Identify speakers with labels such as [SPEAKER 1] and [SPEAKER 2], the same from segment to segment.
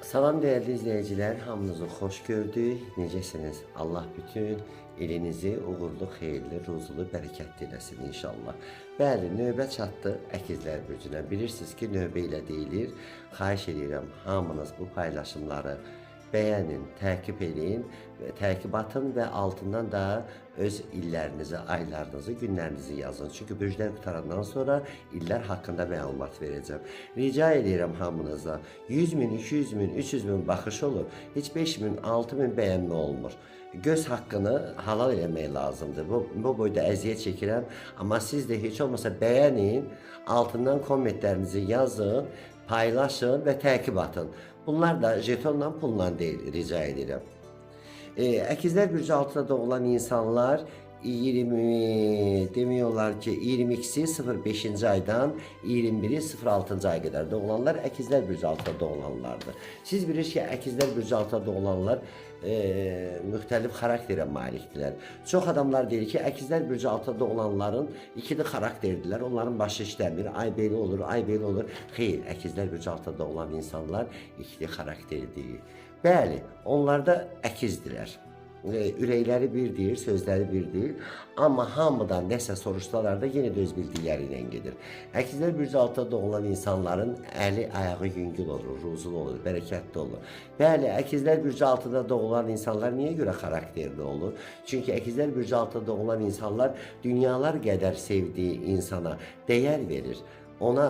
[SPEAKER 1] Salam dəyərli izləyicilər, hamınızı xoş gördük. Necəsiniz? Allah bütün ilinizi uğurlu, xeyirli, ruzulu, bərəkətli eləsin inşallah. Bəli, növbə çatdı Əkizlər bürcünə. Bilirsiniz ki, növbə ilə deyilir. Xahiş edirəm hamınız bu paylaşımları bəyənin, təqib eləyin, təqib atın və altından da öz illərinizi, aylarınızı, günlərinizi yazın. Çünki bürclər qurtarandan sonra illər haqqında məlumat verəcəm. Rica edirəm hamınıza. 100 min, 200 min, 300 min baxış olur. Heç 5 min, 6 min bəyənmə olmur. Göz haqqını halal eləmək lazımdır. Bu boyda əziyyət çəkirəm, amma siz də heç olmasa bəyənin, altından kommentlərinizi yazın, paylaşın və təqib atın. Bunlar da jetonla, pulla deyil, rica edirəm. Əkizlər bürcü altında doğulan insanlar 20 demək olar ki 22-si 05-ci aydan 21-i 06-cı ay qədər doğulanlar Əkizlər bürcü altında doğulanlardır. Siz bilirsiniz ki, Əkizlər bürcü altında doğulanlar müxtəlif xarakterə malikdirlər. Çox adamlar deyir ki, Əkizlər bürcü altında doğulanların ikili xarakterdirlər. Onların başı işləmir. Ay belə olur, ay belə olur. Xeyr, Əkizlər bürcü altında doğulan insanlar ikili xarakter deyil. Bəli, onlar da əkizdirlər. Ürəkləri bir deyil, sözləri bir deyil. Amma hamıdan nəsə soruşsalar da yenə də öz bildikləri ilə gedir. Əkizlər bürcü altında doğulan insanların əli, ayağı yüngül olur, ruzulu olur, bərəkətli olur. Bəli, Əkizlər bürcü altında doğulan insanlar niyə görə xarakterli olur? Çünki Əkizlər bürcü altında doğulan insanlar dünyalar qədər sevdiyi insana dəyər verir, ona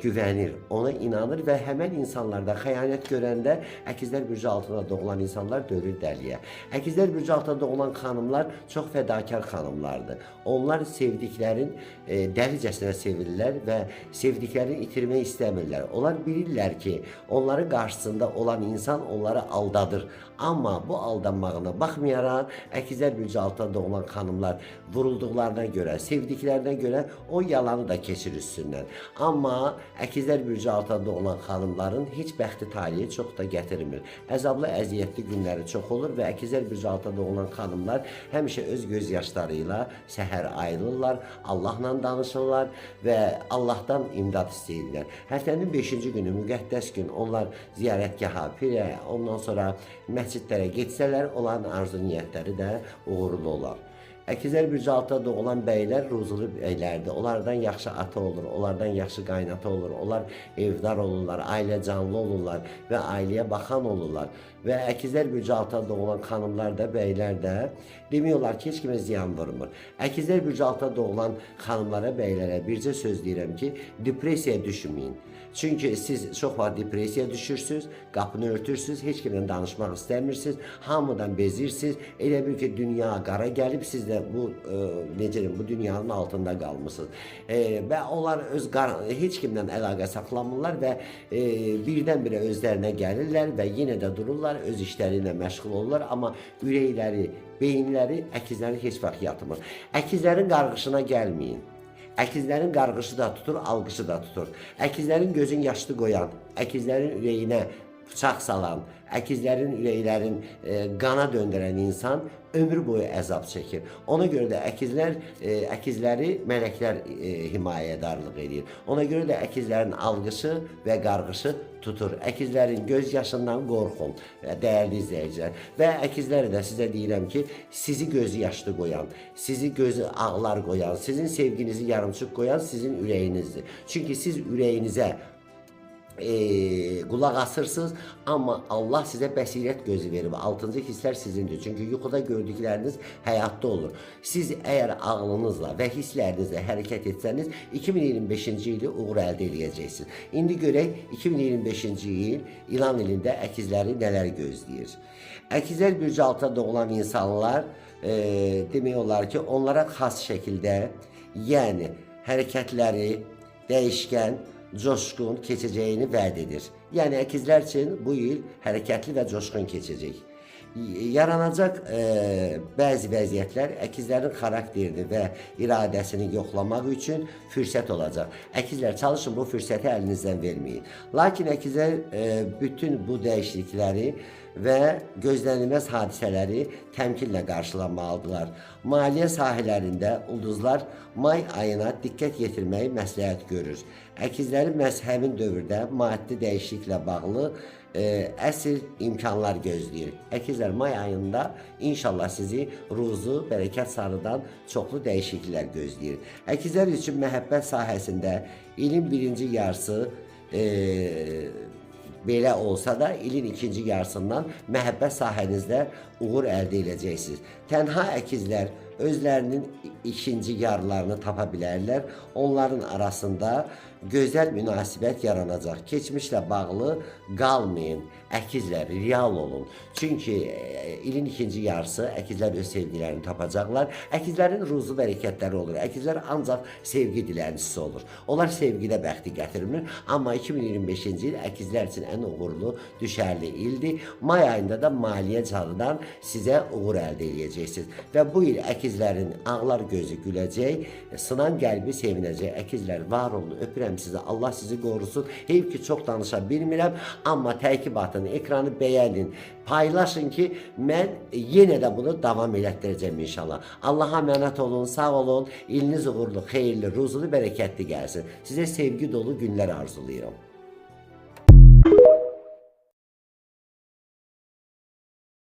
[SPEAKER 1] güvənir, ona inanır və həmən insanlarda xəyanət görəndə Əkizlər bürcü altında doğulan insanlar dönür dəliyə. Əkizlər bürcü altında doğulan xanımlar çox fədakar xanımlardır. Onlar sevdiklərin dəlicəsinə sevirlər və sevdiklərini itirmək istəmirlər. Onlar bilirlər ki, onların qarşısında olan insan onları aldadır. Amma bu aldanmağına baxmayaraq Əkizlər bürcü altında doğulan xanımlar vurulduqlarına görə, sevdiklərinə görə o yalanı da keçir üstündən. Amma Əkizlər bürcü altında doğulan xanımların heç bəxti taleyi çox da gətirmir. Əzablı, əziyyətli günləri çox olur və Əkizlər bürcü altında doğulan xanımlar həmişə öz göz yaşları ilə səhər ayrılırlar, Allahla danışırlar və Allahdan imdad istəyirlər. Həftənin 5-ci günü müqəddəs gün onlar ziyarətgaha, pirə, ondan sonra məscidlərə getsələr, onların arzu niyyətləri də uğurlu olar. Əkizlər bürcü altında doğulan bəylər ruzulu bəylərdir. Onlardan yaxşı ata olur, onlardan yaxşı qaynata olur. Onlar evdar olurlar, ailə canlı olurlar və ailəyə baxan olurlar. Və Əkizlər bürcü altında doğulan xanımlar da, bəylər də demək olar ki, heç kimə ziyan vurmur. Əkizlər bürcü altında doğulan xanımlara, bəylərə bircə söz deyirəm ki, depressiyaya düşməyin. Çünki siz çox vaxt depressiyaya düşürsünüz, qapını örtürsünüz, heç kimlə danışmaq istəmirsiniz, hamıdan bezirsiniz. Elə bil ki, dünya qara gəlib, siz də bu necə deyim, bu dünyanın altında qalmısınız. Və onlar öz heç kimlə əlaqə saxlamırlar və birdən-birə özlərinə gəlirlər və yenə də dururlar, öz işləri ilə məşğul olurlar, amma ürəkləri, beyinləri əkizlərin heç vaxt yatmır. Əkizlərin qarğışına gəlməyin. Əkizlərin qarğışı da tutur, alqışı da tutur. Əkizlərin gözün yaşlı qoyan, əkizlərin ürəyinə bıçaq salan, əkizlərin ürəklərin qana döndərən insan ömrü boyu əzab çəkir. Ona görə də əkizləri mələklər himayədarlıq eləyir. Ona görə də əkizlərin alqışı və qarğışı tutur. Əkizlərin göz yaşından qorxun, dəyərli izləyicilər. Və əkizlərə də sizə deyirəm ki, sizi gözü yaşlı qoyan, sizi gözü ağlar qoyan, sizin sevginizi yarımçıq qoyan sizin ürəyinizdir. Çünki siz ürəyinizə qulaq asırsınız, amma Allah sizə bəsirət gözü verib. 6-cı hisslər sizindir. Çünki yuxuda gördükləriniz həyatda olur. Siz əgər ağlınızla və hisslərinizlə hərəkət etsəniz 2025-ci ili uğur əldə eləyəcəksiniz. İndi görək 2025-ci il ilan ilində əkizləri nələr gözləyir. Əkizlər bürcü altında doğulan insanlar demək olar ki, onlara xas şəkildə, yəni hərəkətləri dəyişkən, coşqun keçəcəyini vəd edir. Yəni əkizlər üçün bu il hərəkətli və coşqun keçəcək. Yaranacaq bəzi vəziyyətlər əkizlərin xarakterini və iradəsini yoxlamaq üçün fürsət olacaq. Əkizlər, çalışın bu fürsəti əlinizdən verməyin. Lakin əkizlər bütün bu dəyişiklikləri və gözlənilməz hadisələri təmkinlə qarşılamalıdırlar. Maliyyə sahələrində ulduzlar may ayına diqqət yetirməyi məsləhət görür. Əkizləri məhz həmin dövrdə maddi dəyişikliklə bağlı əsl imkanlar gözləyir. Əkizlər, may ayında inşallah sizi ruzu, bərəkət sarıdan çoxlu dəyişikliklər gözləyir. Əkizlər üçün məhəbbət sahəsində ilin birinci yarısı belə olsa da ilin ikinci yarısından məhəbbət sahənizdə uğur əldə edəcəksiniz. Tənha əkizlər özlərinin ikinci yarılarını tapa bilərlər. Onların arasında gözəl münasibət yaranacaq. Keçmişlə bağlı qalmayın. Əkizlər, real olun. Çünki ilin ikinci yarısı əkizlər öz sevgilərini tapacaqlar. Əkizlərin ruzu bərəkətləri olur. Əkizlər ancaq sevgi diləncisi olur. Onlar sevgidə bəxti gətirmir. Amma 2025-ci il əkizlər üçün ən uğurlu, düşərli ildir. May ayında da maliyyə cəhətdən sizə uğur əldə edəcəksiniz. Və bu il əkizlərin ağlar gözü güləcək, sınan qəlbi sevinəcək. Əkizlər, var olun, öpürəm sizi. Allah sizi qorusun. Heyf ki, çox danışa bilmirəm, amma tərkib atın, ekranı bəyənin, paylaşın ki, mən yenə də bunu davam elətdirəcəm inşallah. Allaha əmanət olun, sağ olun. İliniz uğurlu, xeyirli, ruzulu, bərəkətli gəlsin. Sizə sevgi dolu günlər arzulayıram.